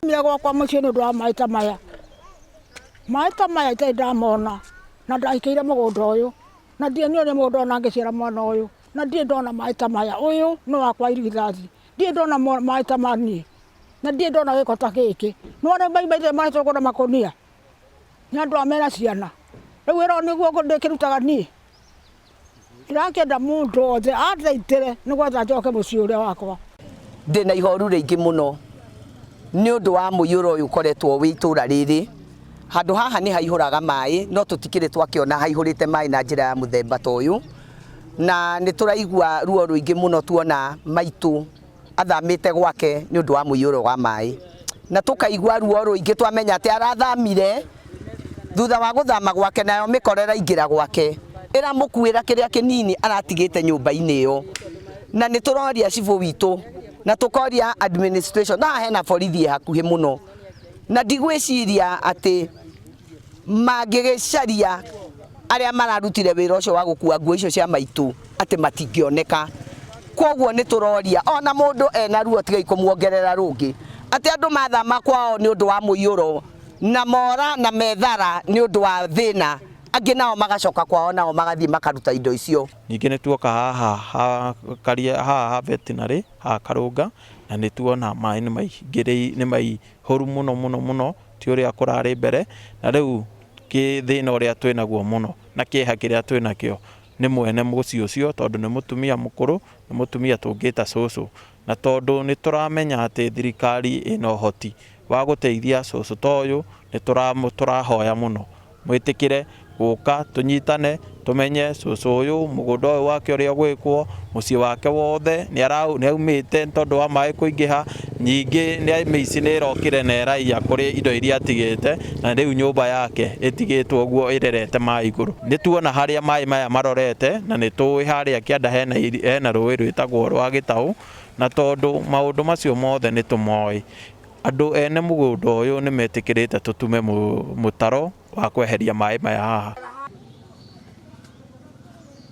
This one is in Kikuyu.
Ndĩraumire gwakwa mũciĩ nĩ ũndũ wa maĩ ta maya. Maĩ ta maya itarĩ ndamona na ndahikĩire mũgũnda ũyũ na ndirĩ nĩ mũgũnda ũyũ na ngĩciara mwana ũyũ na ndirĩ ndona maĩ ta maya. Ũyũ nĩ wakwa irigithathi, ndirĩ ndona maĩ ta maya niĩ na ndirĩ ndona gĩko ta gĩkĩ. Nĩ wona maimĩte maretwo na makũnia nĩ andũ aya mena ciana. Rĩu wĩra ũyũ nĩguo ndĩkĩrutaga niĩ? Ndĩrakĩenda mũndũ wothe andeitĩre nĩgetha njoke mũciĩ ũrĩa wakwa. Ndĩna ihoru rĩingĩ mũno nĩ ũndũ wa mũiyũro ũyũ ũkoretwo wĩ itũra rĩrĩ. Handũ haha nĩ haihũraga maĩ no tũtikĩrĩ twakĩona haihũrĩte maĩ na njĩra ya mũthemba ta ũyũ. Na nĩ tũraigua ruo rũingĩ mũno tuona maitũ athamĩte gwake nĩ ũndũ wa mũiyũro wa maĩ. Na tũkaigua ruo rũingĩ twamenya atĩ arathamire thutha wa gũthama gwake nayo mĩkora ĩraingĩra gwake ĩramũkuĩra kĩrĩa kĩnini aratigĩte nyũmba-inĩ ĩyo. Na nĩ tũroria cibũ witũ na tũkoria administration, na haha hena borithi ĩ hakuhĩ mũno, na ndigwĩciria atĩ mangĩgĩcaria arĩa mararutire wĩra ũcio wa gũkua nguo icio cia maitũ atĩ matingĩoneka. Koguo nĩ tũroria ona mũndũ ena ruo tigai kũmuongerera rũngĩ, atĩ andũ mathama kwao nĩ ũndũ wa mũiyũro na mora na methara nĩ ũndũ wa thĩna, angĩ nao magacoka kwao nao magathiĩ makaruta indo icio. Ningĩ nĩ tuoka haha ha karia haha ha veterinary haha Karũnga na nĩ tuona maĩ nĩ maingĩrĩ nĩ maihũru mũno mũno mũno ti ũrĩa kũrarĩ mbere, na rĩu thĩna ũrĩa twĩnaguo mũno na kĩeha kĩrĩa twĩnakĩo nĩ mwene mũciĩ ũcio tondũ nĩ mũtumia mũkũrũ, nĩ mũtumia tũngĩta cũcũ. Na tondũ nĩ tũramenya atĩ thirikari ĩna ũhoti wa gũteithia cũcũ ta ũyũ, nĩ tũrahoya mũno mwĩtĩkĩre gũka tũnyitane tũmenye cũcũ ũyũ mũgũnda ũyũ wake ũrĩa ũgwĩkwo, mũciĩ wake wothe nĩ aumĩte tondũ wa maĩ kũingĩha, ningĩ mĩici nĩ ĩrokire na ĩraiya kũrĩ indo iria atigĩte na rĩu nyũmba yake ĩtigĩtwo ũguo ĩrerete maĩ igũrũ. Nĩ tuona harĩa maĩ maya marorete na nĩ tũĩ harĩa kĩanda hena rũĩ rwĩtagwo rwa Gĩtaũ, na tondũ maũndũ macio mothe nĩ tũmoĩ, andũ ene mũgũnda ũyũ nĩ metĩkĩrĩte tũtume mũtaro wa kweheria maĩ maya haha.